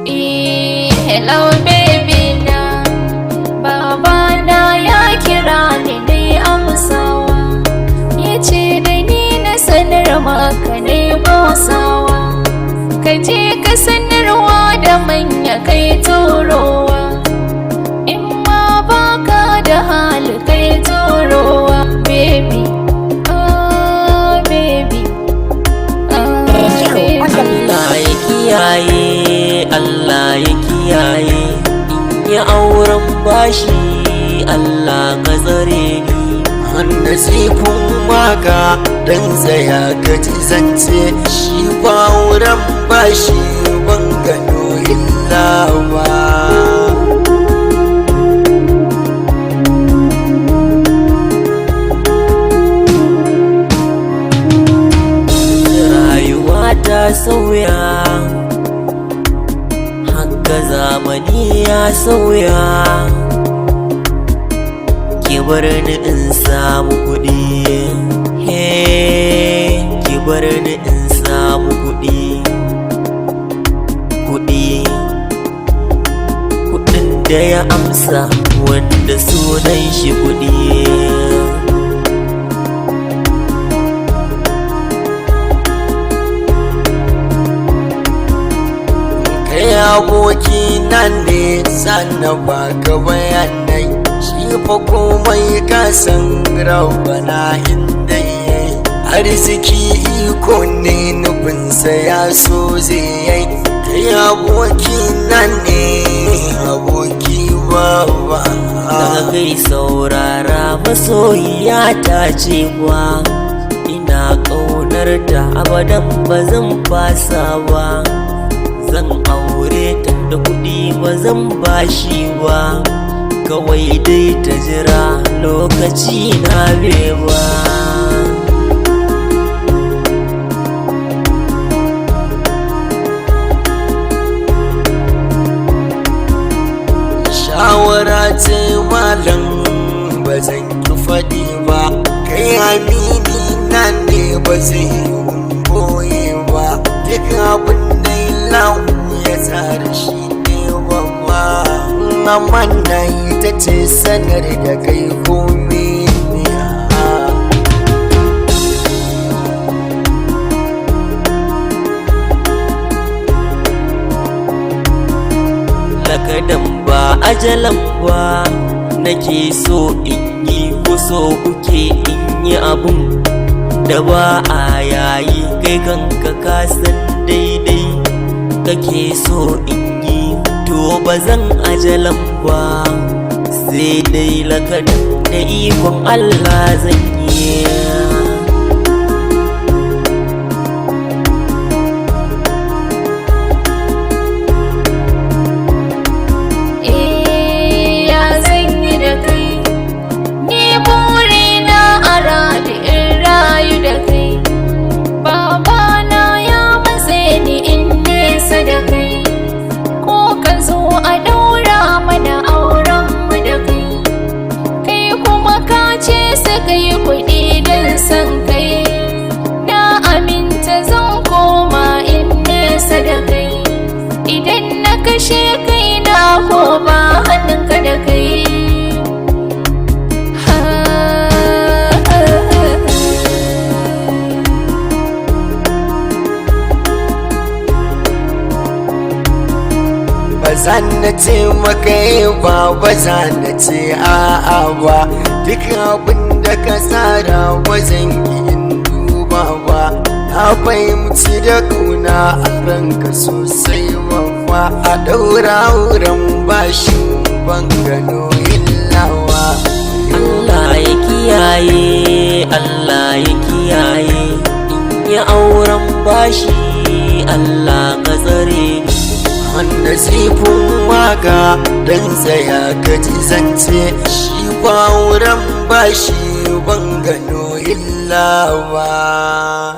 Hello baby na, babana ya kira ni dai amsawa, ya ce da ni na sanar maka ne bosawa, ka je ka sanarwa da manya kai turowa, in ma baka da hali kai turowa. Baby, ah baby, ah baby. Allah ya kiyaye, Allah ya kiyaye, in yi auren bashi, Allah ka tsare ni. Nasifin waka don tsaya ka ji zance, shi ba wuran bashi ban gano illa ba. Rayuwa ta sauya, haka zamani ya sauya. Ki bar ni in samu kuɗi, he, ki bar ni in samu kuɗi, kuɗi, kuɗin da ya amsa wanda sunan shi kuɗi. Kai aboki nan ne sanna baka bayanai, shi fa komai ka san rabbana inda yayi arziki iko ne nufinsa ya so zai yi. Kai aboki nan ne aboki baba. Daga kai saurara, masoyiya ta cewa ina ƙaunar ta abadan ba zan fasa ba. Zan aure ta da kuɗi ba zan bashi ba, kawai dai ta jira lokaci na bewa. Shawara ce malam, ba zan ki faɗi ba, kai amini na ne, ba zai boye ba. Duk abin da lahu ya tsara shi ne babba, amma na ita ce sanar da kai komai ne. Lakadan ba ajalan ba nake so in yi, ko so kuke in yi abun da ba a yayi? Kai kanka ka san daidai kake so in yi, to ba zan ajalan ba, sai dai lakadan da ikon Allah zan yi. Eh, ya zan yi da kai, ni burina a radi in rayu da kai. Babana ya matse ni in nesa da kai, ko ka zo a daura mana auren mu da kai. Kai kuma ka ce su kai kuɗi don san kai, na aminta zan koma in nesa da kai. Idan na kashe kai na ko ba hannunka da kai. Ha, Ba zan na ce maka yi ba, ba zan na ce a'a ba. Duk abin da ka tsara ba zan yi in duba ba. Na fahimci da kuna a ranka sosai babba, a daura wurin bashin ban gano illawa. Allah ya kiyaye, Allah ya kiyaye, in yi auren bashi, Allah ka tsare ni. Nasifin waka don tsaya ka ji zance, shi ba wuran bashi ban gano illa ba.